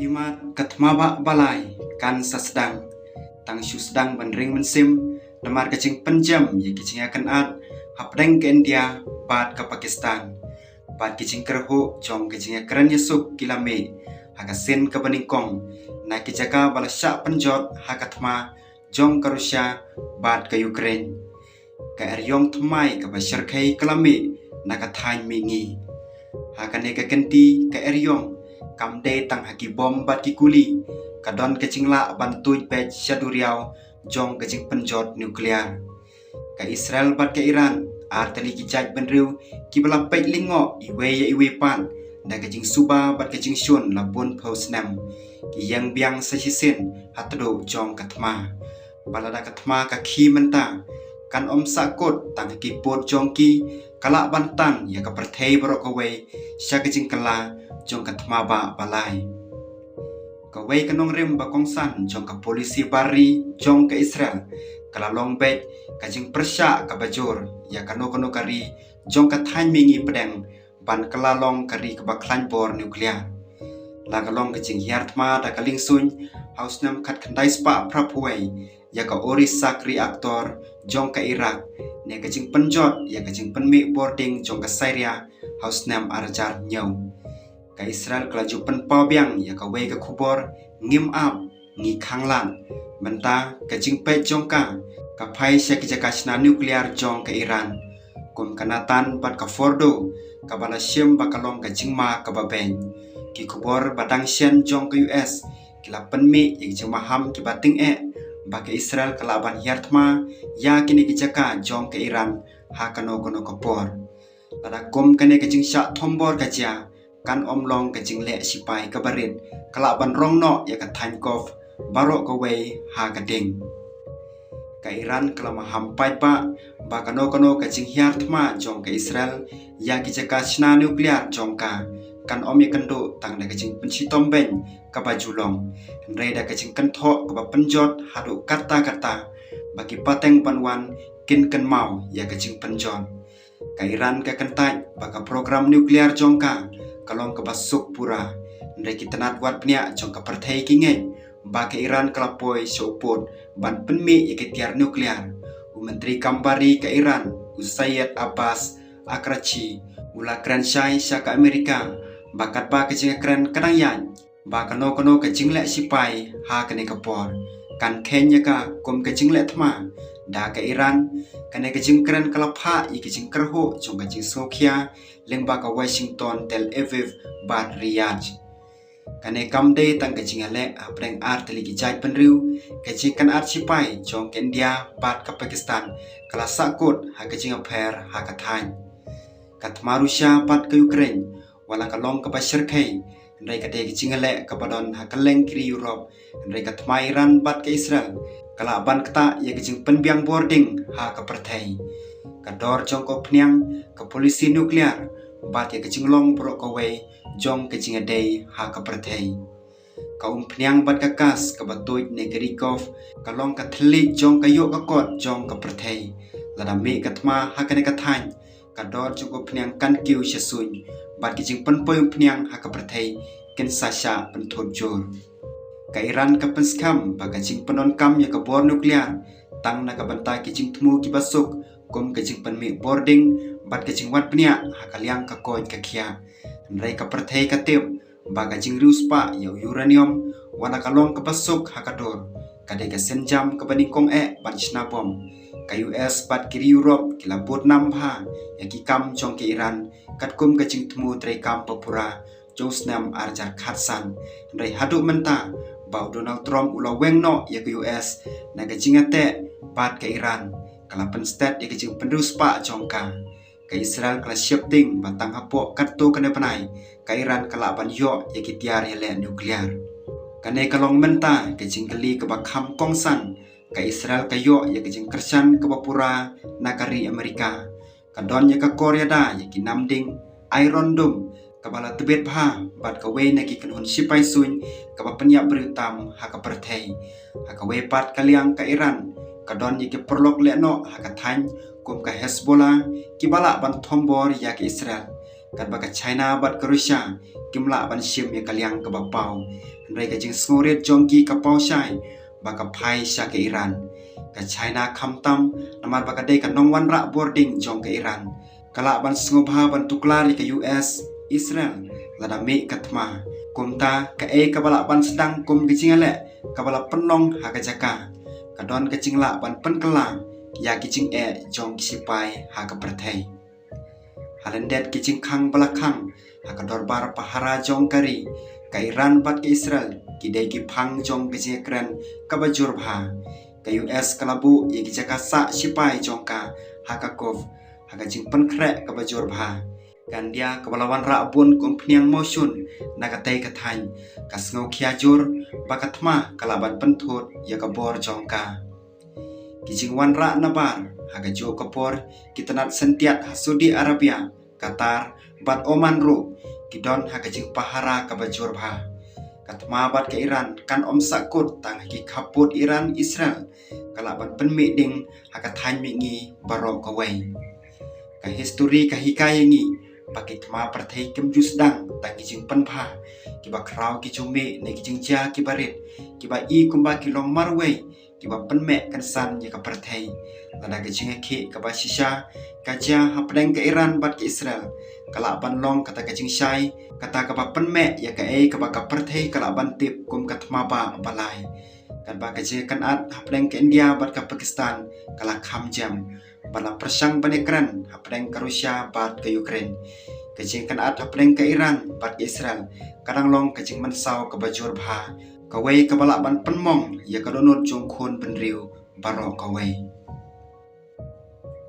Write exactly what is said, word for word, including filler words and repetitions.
Imat ka thma ba balai kan sa sdang, tang shu sdang ban ring mynsiem namar ka jingpynjem ïa ki jingïakynad hapdeng ka India bad ka Pakistan. Bad ki jingkyrhuh jong ka jingïakren ïasuk ki la mih ha ka sien kaba nyngkong na ki jaka ba la shah pynjot ha ka thma jong ka Russia bad ka Ukraine. Ka eriong thymmai kaba shyrkhei ka la mih na ka thaiñ mihngi. Ha kane ka kynti ka eriong kam dei tang ha ki bom bad ki kuli, ka don ka jinglah ban tuid beit sha duriaw jong ka jingpynjot nuclear. Ka Israel bad ka Iran, ar tylli ki jaitbynriew kiba la peit lyngngoh iwei ïa iwei pat da ka jingsuba bad ka jingshun la bun phew snem, ki ïeng biang sa shisien ha tduh jong ka thma. Ba lada ka thma ka khih mynta, kan ym sahkut tang ha ki pud jong ki, ka lah ban tan ïa ka pyrthei baroh kawei sha ka jingkylla jong ka thma ba balai. Kawei ka nongrim ba kongsan jong ka polisi bar ri jong ka Israel ka la long beit ka jingpyrshah kaba jur ïa kano kano ka ri jong ka thaiñ mihngi pdeng ban kylla long ka ri kaba khlaiñ bor nuclear. La ka long ka jinghiar thma da ka liengsuiñ ha u snem khatkhyndai spah phra phew wei ïa ka Uri-Sak reactor jong ka Iraq, ne ka jingpynjot ïa ka jingpynmih bording jong ka Syria ha u snem ar hajar hynñiew. Ka Israel ka la ju pynpaw biang ïa kawei ka khubor ngim ap, ngi khang lad. Mynta ka jingpeit jong ka ka phai sha ki jaka shna nuclear jong ka Iran, kum ka Natan bad ka Fordo, kaba la shim ba ka long ka jingma kaba beiñ. Ki khubor ba dang shen jong ka U S ki la pynmih ïa ki jingmaham kiba tyngeh ba ka Israel ka lah ban hiar thma ïa kine ki jaka jong ka Iran ha kano kano ka por. Lada kum kane ka jingshah thombor ka jia, kan ym long ka jingleh shipai kaba rit, ka lah ban rong noh ïa ka thaiñ Gulf baroh kawei ha ka ding. Ka Iran ka la maham paidbah ba kano kano ka jinghiar thma jong ka Israel ïa ki jaka shna nuclear jong ka, kan ym ïakynduh tang da ka jingpynshitom beiñ kaba ju long, hynrei da ka jingkynthoh kaba pynjot haduh katta katta ba ki pateng ban wan kin kynmaw ïa ka jingpynjot. Ka Iran ka kyntait ba ka program nuclear jong ka ka long kaba suk pura, hynrei ki tnat wad bniah jong ka pyrthei ki ngeit ba ka Iran ka la poi sha u pud ban pynmih ïa ki tiar nuclear. U Myntri Kam Bar Ri ka Iran, u Syed Abbas Araghchi, u la kren shai sha ka Amerika ba katba ka jingkren ka dang ïaid, ba kano kano ka jingleh shipai ha kane ka por kan kheiñ ïa ka kum ka jingleh thma da ka Iran. Kane ka jingkren ka la phah ïa ka jingkyrhuh jong ka jingsngewkhia lyngba ka Washington, Tel Aviv bad Riyadh. Kane kam dei tang ka jingïaleh hapdeng ar tylli ki jaitbynriew, ka jingkynad shipai jong ka India bad ka Pakistan ka la sahkut ha ka jingïapher ha ka thaiñ. Ka thma Russia bad ka Ukraine, wat la ka long kaba shyrkhei, hynrei ka dei ka jingïaleh kaba don ha kylleng ki ri Europe, hynrei ka thma Iran bad ka Israel ka lah ban ktah ïa ka jingpynbiang bording ha ka pyrthei, ka dor jong ka umphniang, ka polisi nuclear bad ïa ka jinglong baroh kawei jong ka jingïadei ha ka pyrthei. Ka umphniang bad ka gas kaba tuid ne ka ri Gulf ka long ka thylliej jong ka ïoh ka kot jong ka pyrthei. Lada mih ka thma ha kane ka thaiñ, ka dor jong ka umphniang kan kiew sha suiñ, bad ki jingpynpoi umphniang ha ka pyrthei kin sa shah pynthut jur. Ka Iran ka pynskhem ba ka jingpyndonkam ïa ka bor nuclear tang na ka bynta ki jingthmu kiba suk, kum ka jingpynmih bording bad ka jingwad bniah ha ka liang ka koit ka khiah. Hynrei ka pyrthei ka tip ba ka jingriewspah ïa u uranium, wat la ka long kaba suk ha ka dur, ka dei ka sienjam kaba nyngkong eh ban shna bom. Ka U S bad ki ri Europe ki la bud nam bha ïa ki kam jong ka Iran katkum ka jingthmu treikam ba pura jong u snem ar hajar khatsan. Hynrei haduh mynta ba u Donald Trump u la weng noh ïa ka U S na ka jingïateh bad ka Iran, ka la pynstet ïa ka jingpynriewspah jong ka. Ka Israel ka la sheptieng ba tang hapoh katto katne bnai ka Iran ka lah ban ïoh ïa ki tiar ïaleh nuclear. Kane ka long mynta ka jingkylli kaba kham kongsan. Ka Israel ka ïoh ïa ka jingkyrshan kaba pura na ka ri Amerika. Ka don ïa ka kor ïada ïa ki namding Iron Dome kaba la tbit bha bad kawei na ki kynhun shipai suiñ kaba pynïap briew tam ha ka pyrthei. Ha kawei pat ka liang ka Iran ka don ïa ki paralok lehnoh ha ka thaiñ kum ka Hezbollah kiba lah ban thombor ïa ka Israel. Katba ka China bad ka Russia kim lah ban shim ïa ka liang kaba paw, hynrei ka jingsngewrit jong ki ka paw shai ba ka phai sha ka Iran. Ka China khamtam namar ba ka dei ka nongwanrah bording jong ka Iran, ka lah ban sngewbha ban tuklar ïa ka U S Israel lada mih ka thma. Kumta kaei kaba lah ban sdang kum ka jingïaleh kaba la pynlong ha ka jaka, ka don ka jinglah ban pynkylla ïa ki jingeh jong ki sipai ha ka pyrthei. Ha lyndet ki jingkhang ba la khang ha ka dorbar pahara jong ka ri, ka Iran bad ka Israel ki dei ki phang jong ka jingkren kaba jur bha. Ka U S ka la buh ïa ki jaka sah sipai jong ka ha ka Gulf ha ka jingpynkhreh kaba jur bha. Ka India kaba la wanrah bun kum phniang mawshun na katei ka thaiñ, ka sngew khia jur ba ka thma ka lah ban pynthut ïa ka bor jong ka. Ki jingwanrah nabar ha kajuh ka por ki tnat syntiat ha Saudi Arabia, Qatar bad Oman ruh ki don ha ka jingpahara kaba jur bha. Ka thma bad ka Iran kan ym sahkut tang ha ki khappud Iran Israel, ka lah ban pynmih ding ha ka thaiñ mihngi baroh kawei. Ka histori ka hikai ïa ngi ba ki thma pyrthei kim ju sdang tang ki jingpynbha kiba khraw ki ju mih na ki jingjia kiba rit, kiba i kumba ki long marwei kiba pynmeh kynsan ïa ka pyrthei. Lada ka jingïakhih kaba shisha ka jia hapdeng ka Iran bad ka Israel, ka lah ban long kata ka jingshai, kata kaba pynmeh ïa kaei kaba ka pyrthei ka lah ban tip kum ka thma ba balai. Katba ka jingïakynad hapdeng ka India bad ka Pakistan ka la kham jem, bad la pyrshang ban ïakren hapdeng ka Russia bad ka Ukraine. Ka jingïakynad hapdeng ka Iran bad ka Israel ka dang long ka jingmynsaw kaba jur bha, kawei kaba lah ban pynmong ïa ka dohnud jong khun bynriew baroh kawei.